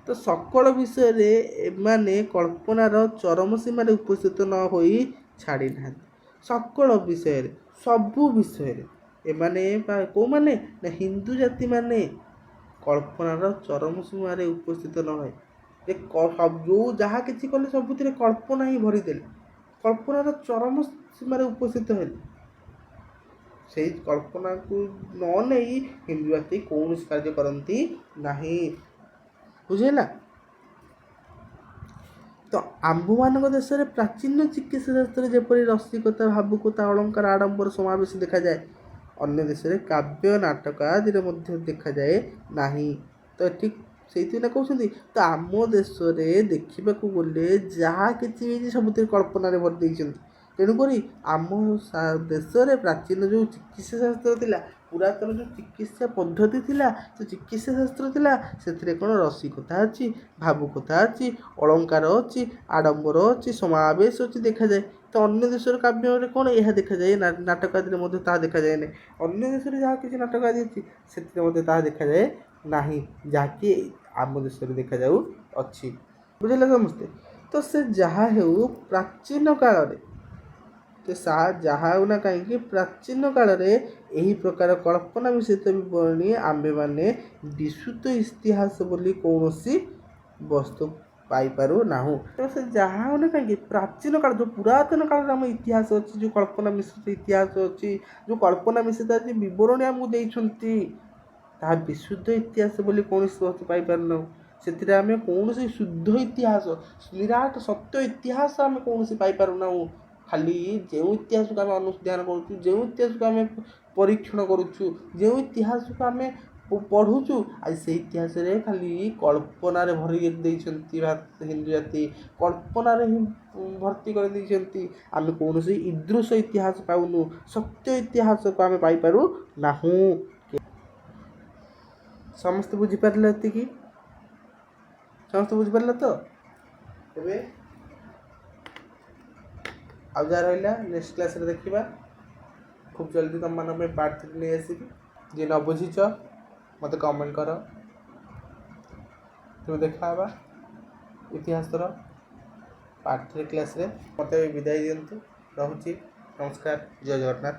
ତ ସକଳ ବିଷୟରେ ଏମାନେ କଳ୍ପନାର ଚରମ ସୀମାରେ ଉପସ୍ଥିତ ନ ହୋଇ ଛାଡ଼ି ନାହାନ୍ତି। ସକଳ ବିଷୟରେ, ସବୁ ବିଷୟରେ ଏମାନେ ବା କେଉଁମାନେ ନା ହିନ୍ଦୁ ଜାତିମାନେ କଳ୍ପନାର ଚରମ ସୀମାରେ ଉପସ୍ଥିତ ନ ହୋଇ, ଯେ ଯେଉଁ ଯାହା କିଛି କଲେ ସବୁଥିରେ କଳ୍ପନା ହିଁ ଭରିଦେଲେ, କଳ୍ପନାର ଚରମ ସୀମାରେ ଉପସ୍ଥିତ ହେଲେ। ସେଇ କଳ୍ପନାକୁ ନ ନେଇ ହିନ୍ଦୁ ଜାତି କୌଣସି କାର୍ଯ୍ୟ କରନ୍ତି ନାହିଁ। ବୁଝିହେଲା? ତ ଆମ୍ଭମାନଙ୍କ ଦେଶରେ ପ୍ରାଚୀନ ଚିକିତ୍ସା ଶାସ୍ତ୍ରରେ ଯେପରି ରସିକତା, ଭାବୁକତା, ଅଳଙ୍କାର, ଆଡ଼ମ୍ବର ସମାବେଶ ଦେଖାଯାଏ, ଅନ୍ୟ ଦେଶରେ କାବ୍ୟ, ନାଟକ ଆଦିରେ ମଧ୍ୟ ଦେଖାଯାଏ ନାହିଁ। ତ ଏଠି ସେଇଥିପାଇଁ କହୁଛନ୍ତି ତ ଆମ ଦେଶରେ ଦେଖିବାକୁ ଗଲେ ଯାହା କିଛି ହେଇଛି ସବୁଥିରେ କଳ୍ପନାରେ ଭରି ଦେଇଛନ୍ତି। ତେଣୁକରି ଆମ ଦେଶରେ ପ୍ରାଚୀନ ଯେଉଁ ଚିକିତ୍ସା ଶାସ୍ତ୍ର ଥିଲା, ପୁରାତନ ଯେଉଁ ଚିକିତ୍ସା ପଦ୍ଧତି ଥିଲା, ସେ ଚିକିତ୍ସା ଶାସ୍ତ୍ର ଥିଲା, ସେଥିରେ କ'ଣ ରସିକତା ଅଛି, ଭାବୁକତା ଅଛି, ଅଳଙ୍କାର ଅଛି, ଆଡ଼ମ୍ବର ଅଛି, ସମାବେଶ ଅଛି ଦେଖାଯାଏ। ତ ଅନ୍ୟ ଦେଶର କାବ୍ୟରେ କ'ଣ ଏହା ଦେଖାଯାଏ? ନାଟକ ଆଦିରେ ମଧ୍ୟ ତାହା ଦେଖାଯାଏ ନାହିଁ। ଅନ୍ୟ ଦେଶରେ ଯାହା କିଛି ନାଟକ ଆଦି ଅଛି ସେଥିରେ ମଧ୍ୟ ତାହା ଦେଖାଯାଏ ନାହିଁ, ଯାହାକି ଆମ ଦେଶରେ ଦେଖାଯାଉ ଅଛି। ବୁଝିଲେ ସମସ୍ତେ? ତ ସେ ଯାହା ହେଉ ପ୍ରାଚୀନ କାଳରେ, ତ ଯାହା ହେଉ ନା କାହିଁକି ପ୍ରାଚୀନ କାଳରେ ଏହି ପ୍ରକାର କଳ୍ପନା ମିଶ୍ରିତ ବିବରଣୀ ଆମ୍ଭେମାନେ ବିଶୁଦ୍ଧ ଇତିହାସ ବୋଲି କୌଣସି ବସ୍ତୁ ପାଇପାରୁ ନାହୁଁ। ତ ସେ ଯାହା ହେଉ ନା କାହିଁକି ପ୍ରାଚୀନ କାଳ, ଯେଉଁ ପୁରାତନ କାଳରେ ଆମ ଇତିହାସ ଅଛି, ଯେଉଁ କଳ୍ପନା ମିଶ୍ରିତ ଇତିହାସ ଅଛି, ଯେଉଁ କଳ୍ପନା ମିଶ୍ରିତ ଆଜି ବିବରଣୀ ଆମକୁ ଦେଇଛନ୍ତି, ତାହା ବିଶୁଦ୍ଧ ଇତିହାସ ବୋଲି କୌଣସି ବସ୍ତୁ ପାଇପାରୁନାହୁଁ। ସେଥିରେ ଆମେ କୌଣସି ଶୁଦ୍ଧ ଇତିହାସ, ନିରାଟ ସତ୍ୟ ଇତିହାସ ଆମେ କୌଣସି ପାଇପାରୁନାହୁଁ। ଖାଲି ଯେଉଁ ଇତିହାସକୁ ଆମେ ଅନୁଧ୍ୟାନ କରୁଛୁ, ଯେଉଁ ଇତିହାସକୁ ଆମେ ପରୀକ୍ଷଣ କରୁଛୁ, ଯେଉଁ ଇତିହାସକୁ ଆମେ ପଢ଼ୁଛୁ, ଆଜି ସେଇ ଇତିହାସରେ ଖାଲି କଳ୍ପନାରେ ଭରି ଦେଇଛନ୍ତି ହିନ୍ଦୁ ଜାତି, କଳ୍ପନାରେ ହିଁ ଭର୍ତ୍ତି କରିଦେଇଛନ୍ତି। ଆମେ କୌଣସି ଇଦୃଶ ଇତିହାସ ପାଉନୁ, ସତ୍ୟ ଇତିହାସକୁ ଆମେ ପାଇପାରୁ ନାହୁଁ। ସମସ୍ତେ ବୁଝିପାରିଲେ ଏତିକି? ସମସ୍ତେ ବୁଝିପାରିଲେ ତ? ଏବେ ଆଉ ଯାହା ରହିଲା ନେକ୍ସଟ କ୍ଲାସ୍ରେ ଦେଖିବା। ଖୁବ୍ ଜଲ୍ଦି ତୁମମାନଙ୍କ ପାଇଁ ପାର୍ଟ 3 ନେଇ ଆସିବି। ଯିଏ ନ ବୁଝିଛ ମୋତେ କମେଣ୍ଟ କର। ତେବେ ଦେଖା ହେବା ଇତିହାସର ପାର୍ଟ 3 କ୍ଲାସ୍ରେ। ମୋତେ ବିଦାୟ ଦିଅନ୍ତୁ, ରହୁଛି, ନମସ୍କାର, ଜୟ ଜଗନ୍ନାଥ।